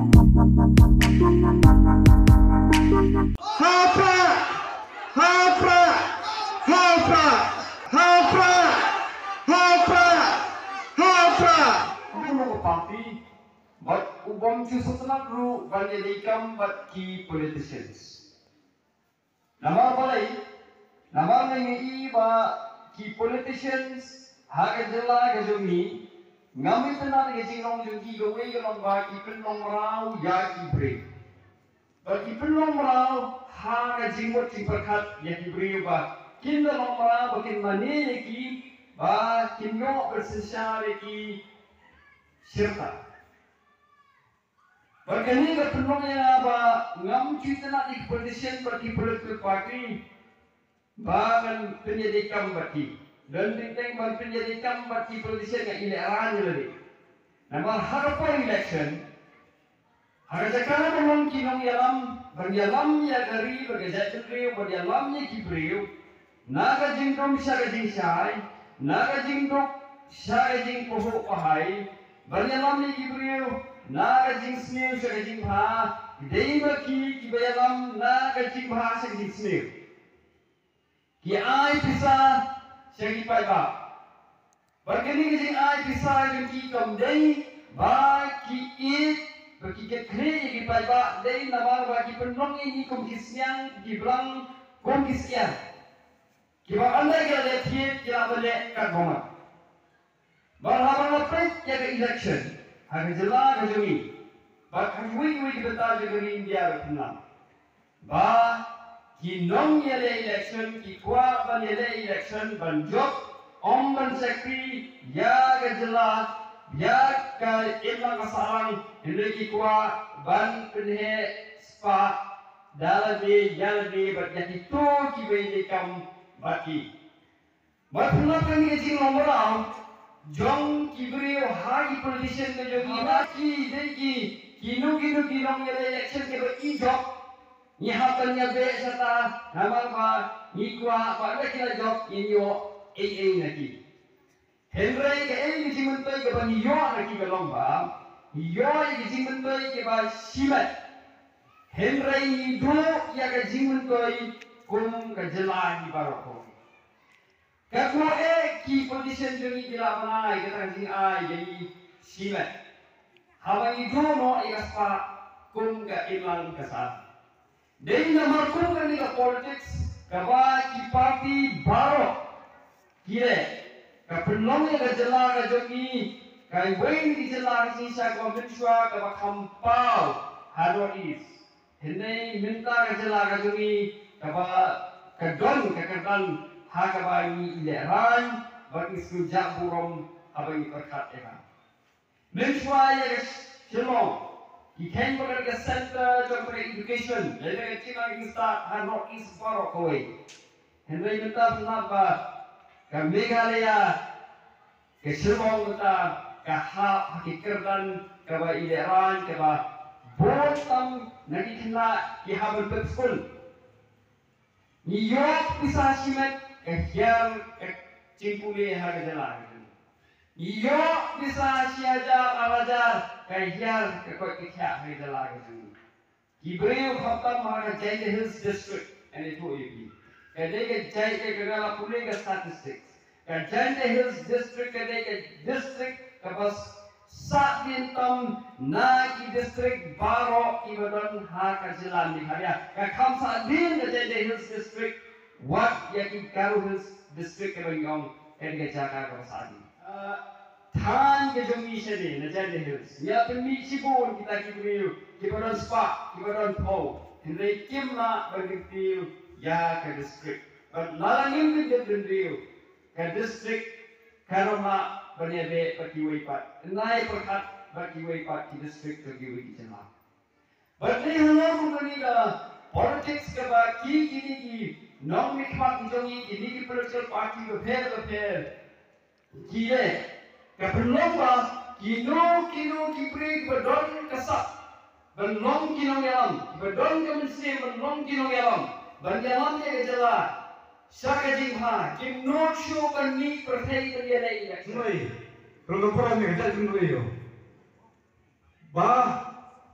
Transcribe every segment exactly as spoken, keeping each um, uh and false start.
Ha u Prah! Ha u Prah! Ha u Prah! Ha u Prah! Ha u Prah! Ha u Prah! Uno ka party bad u bym ju sngewtynnat ruh ban ïadei kam bad ki politicians. Namar balei? Namar nga ïohi ba ki politicians ha ka jylla ka jong ngi, ngam itynnad ïa ka jinglong jong ki, kawei ka long ba ki pynlong mraw ïa ki briew. Ba ki pynlong mraw ha ka jingmut jingpyrkhat ïa ki briew ba kin da long mraw ba kin mane ïa ki, ba kin ïoh ban synshar ïa ki shirta. Bad kane ka pynlong ïa nga ba ngam ju itynnad ïa ki politician bad ki political party ba ngan pynïadei kam bad ki. Don teng teng ban pynïadei kam bad ki politician nga i lehrain ïa lade. Namar ha ka por election, ha ka jaka ba long ki nongïalam, ban ïalam ïa ka ri bad ka jaitbynriew, ban ïalam ïa ki briew na ka jingdum sha ka jingshai, na ka jingduk sha ka jingpahuh pahai, ban ïalam ïa ki briew na ka jingsniew sha ka jingbha, dei ma ki kiba ïalam na ka jingbha sha ka jingsniew. Ki ai pisa sha ki paidbah. Bad kane ka jingai pisa jong ki kam dei ba ki ïeit ba ki kit khlieh ïa ki paidbah, dei namar ba ki pynlong ïa ngi kum ki sniang, ki blang, kum ki syiar. Kiba ynda ki la leh thied ki la leh katba mat. Bad haba nga peit ïa ka election ha ka jylla ka jong ngi bad ha kiwei kiwei ki bynta jong ka ri India ka pynlong ba ki nongïaleh election ki kwah ban ïaleh election ban jop, ym ban shakri ïa ka jylla, ïa ka imlang ka sahlang, hynrei ki kwah ban pynheh spah da lade ïa lade bad ïa kito kiba ïadei kam bad ki. Bad pynlong kane ka jinglong mraw jong ki briew ha ki politician ka jong ngi, ba ki dei ki kino kino ki nongïaleh election kiba i jop. Ngi hap ban ïabeh shata namar ba ngi kwah ba lada ki la jop ngin ïoh ei ei na ki. Hynrei kaei ka jingmyntoi kaba ngi ïoh na ki ka long ba ngi ïoh ïa ka jingmyntoi kaba shimet. Hynrei ngi duh ïa ka jingmyntoi kum ka jylla ngi baroh kawei. Katno eh ki politician jong ngi ki la ban ai kata ka jingai ïa ngi shimet haba ngi duh noh ïa ka spah kum ka imlang ka sahlang. Dei namar kum kane ka politics kaba ki party baroh ki leh, ka pynlong ïa ka jylla ka jong ngi kawei na ki jylla ka jingshisha kaba mynshuwa kaba kham paw ha North East. Hynrei mynta ka jylla ka jong ngi kaba ka don ka kyrdan ha kaba ngi ïalehrain bad ngi sngewjah burom haba ngi pyrkhat ïa ka. Mynshuwa ïa ka Shillong ki kheiñ ba ka dei ka center jong ka education, lada ka Shillong ka stad ha North East baroh kawei. Hynrei mynta pynlap ba ka Meghalaya, ka Shillong mynta ka hap ha ki kyrdan kaba ïalehrain kaba bun tam na ki khynnah ki hap ban pep skul. Ngi ïoh pisa shimet ka hiar ka jingpule ha ka jylla ka jong ngi. Ngi ïoh pisa shi hajar ar hajar ka hiar ka koit ka khiah ha ka jylla ka jong ngi. Ki briew khamtam ha ka Jaintia Hills District, ngan ïathuh ïa phi. Ka dei ka Jaintia, ka nga la pule ka statistics. Ka Jaintia Hills District ka dei ka district kaba sahdien tam na ki district baroh kiba don ha ka jylla Meghalaya. Ka kham sahdien ka Jaintia Hills District wat ïa ki Garo Hills District kaba ngi ong ka dei ka jaka kaba sahdien. Ah, thaiñ ka jong ngi shane na Jaintia Hills ngi la pynmih shibun kita ki briew kiba don spah, kiba don phew, hynrei kim lah ban kyntiew ïa ka district. Bad lada ngim kyntiew kyntiew ka district, ka ram lah ban ïabeh bad kiwei pat, nai pyrkhat bad kiwei pat ki district jong kiwei ki jylla. Bad dei halor kane ka politics kaba ki, kine ki nongmihkhmat ki jong ngi, kine ki political party bapher bapher ki leh, ka pynlong ba kino kino ki briew kiba don ka sap ban long ki nongïalam, kiba don ka mynsiem ban long ki nongïalam, ban ïalam ïa ka jylla sha ka jingbha, kim nud shuh ban mih pyrthei ban ïaleh ïa ka. Noi, rong ka para ni ka jait jong noi yo. Ba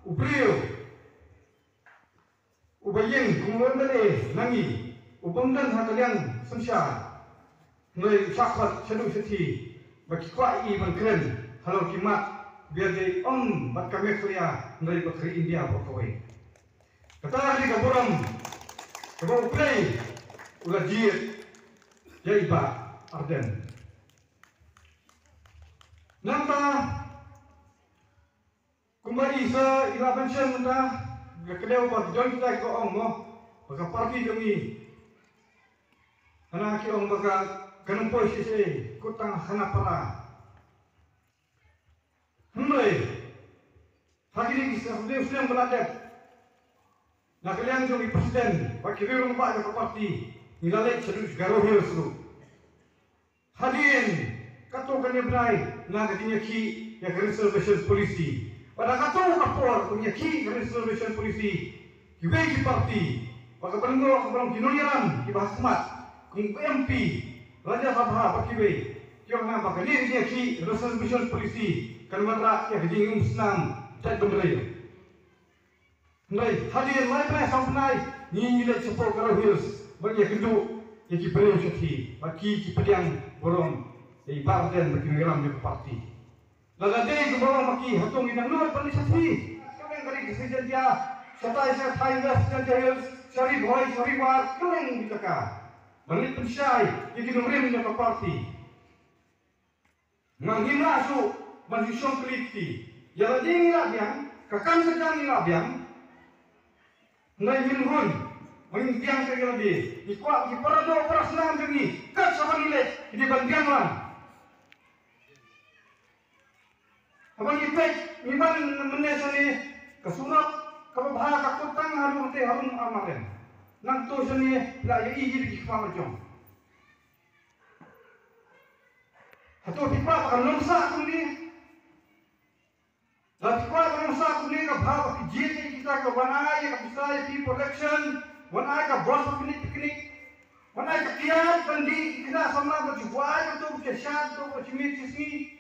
u briew uba ïeng kum u MLA na ngi, u bym don ha ka liang synshar, hynrei u shah khot shaduh shathie ba ki kwah ïa i ban kren halor ki mat, ba ïadei ym bad ka Meghalaya hynrei bad ka ri India baroh kawei. Kata ka dei ka burom kaba U Blei u la jied ïa i Bah Ardent. Nangta kumba i sa i la mention mynta, ka kdew ba ki don kita ki ong mo ba ka party jong i, hana ki ong ba ka, ka nongpoi shisha kut tang hana para. Hynrei ha kine ki snem, snem ba la dep, na ka liang jong i president bad ki riew rangbah jong ka party, ngi la leit shaduh Garo Hills ruh. Hadien katto katne bnai nga ka jingïakhih ïa ka reservation policy. Bad ha katto ka por ka jingïakhih ka reservation policy, kiwei ki party, ba ka ban long, ka ban long ki nongïalam kiba ha khmat, kum u MP, Rajya Sabha bad kiwei, ki ong ba kane ka jingïakhih reservation policy kan wanrah ïa ka jingïaumsnam jaitbynriew. Hynrei hadien lai bnai saw bnai ngi ngi leit shapoh Garo Hills ban ïakynduh ïa ki briew shathie, bad ki ki pdiang burom ïa i Bah Ardent bad ki nongïalam jong ka party. Lada dei kumba ong ma ki, hato ngi nang nud ban leit shathie? Ka liang ka ri ka Jaintia, shatai shatai West Jaintia Hills, sha Ri Bhoi, sha Ri War, kylleng ki jaka ban leit pynshai ïa ki nongrim jong ka party. Nga ngim lah shuh ban shu shong kylli kti. Ïa lade ngi lah biang, ka kam ka jam ngi lah biang. Hynrei ngim hun ban ngim biang sha ïa lade. Ngi kwah ki para doh para snam jong ngi, kat shaba ngi leit, ki dei ban biang lang. Haba ngi peit, ngi wan mynne shane, ka surok kaba bha ka kut tang haduh hangtei harum Amaren. Nangto shane la ïa i hi ki khmat la jong. Hato phi kwah ba kan long sah kumne? Lada phi kwah ba kan long sah kumne, ka bha ba phi jied ïa kita kiba wan ai ïa ka pisa ïa phi for election, wan ai ka bus ba picnic picnic, wan ai ka kiad ban dih ki khynnah samla ba ju buaid, ba to ba ju shad, to ba ju miet ju sngi.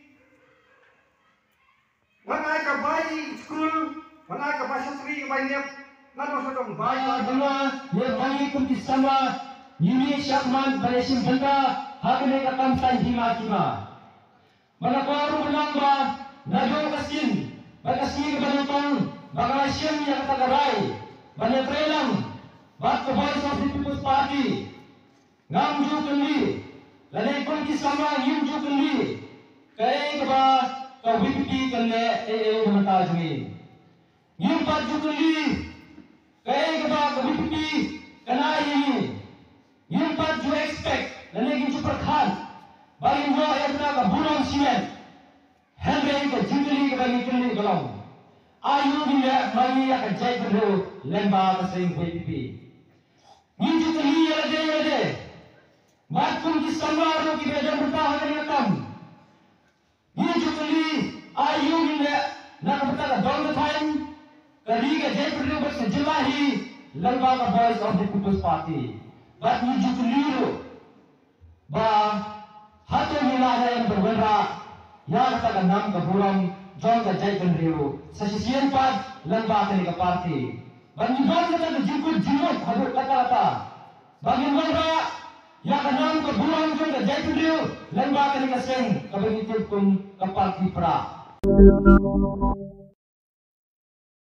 Wan ai ka bai skul, wan ai ka bai shakri, ka bai nep, nga dang shu dang bai. Ba duna ïa ba ngi kum ki samla ngi mih shakhmat ban ïashim bynta ha kane ka kam saiñ hima hima. Ba la kwah ruh ban ong ba naduh ka sien bad ka sngi kaba nyngkong ba nga la shim ïa kata ka rai ban ïatreilang bad ka Voice of the People's Party. Ngam ju kylli, lane kum ki samla ngim ju kylli kaei kaba ka VPP kan leh ei ei na ka bynta jong ngi. Ngim pat ju kylli kaei kaba ka VPP kan ai ïa ngi. Ngim pat ju expect lane ngim ju pyrkhat ba ngin ïoh ïa kata ka burom shimet. Hynrei ka jingkylli kaba ngi kylli ka long, aïu ngin leh ma ngi ïa ka jaitbynriew lyngba ka seng VPP? Ngi ju kylli ïa lade ïa lade. Bad kum ki samla ruh kiba ïadon bynta ha kane ka kam, ngi ju kylli, aïu ngin leh na ka bynta ka dong ka thaiñ, ka ri ka jaitbynriew bad ka jylla hi lyngba ka Voice of the People's Party. Bad ngi ju kylli ruh ba hato ngi lah ne em ban wanrah ïa kata ka nam ka burom jong ka jaitbynriew sa shisien pat lyngba kane ka party? Ba ngi don kata ka jingkut jingmut haduh katta katta ba ngin wanrah ïa ka nam ka burom jong ka jaitbynriew lyngba kane ka seng kaba ngi tip kum ka party Prah.